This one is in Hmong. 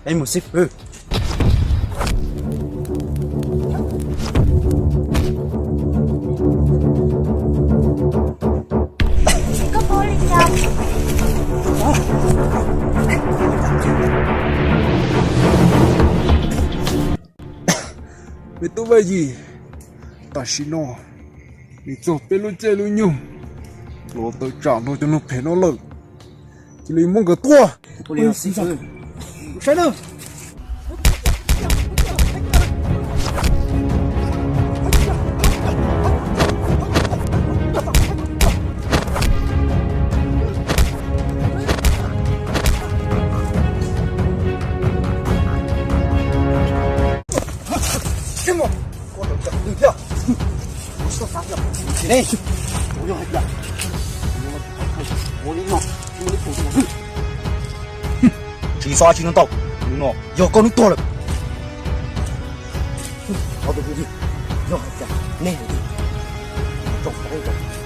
Es mus xib fwb. Me tub Vaj Yim, tam sim no nws txog peb lub caij lub nyoog los tawm tsam nrog cov neeg phem no lawm, cia li muab nkawd tua. Saib na. Tsis xav tsis no ntau, no yog koj lub tuag lawm. Ob tug kwv tij, yog hais tias nej hais tias tsoom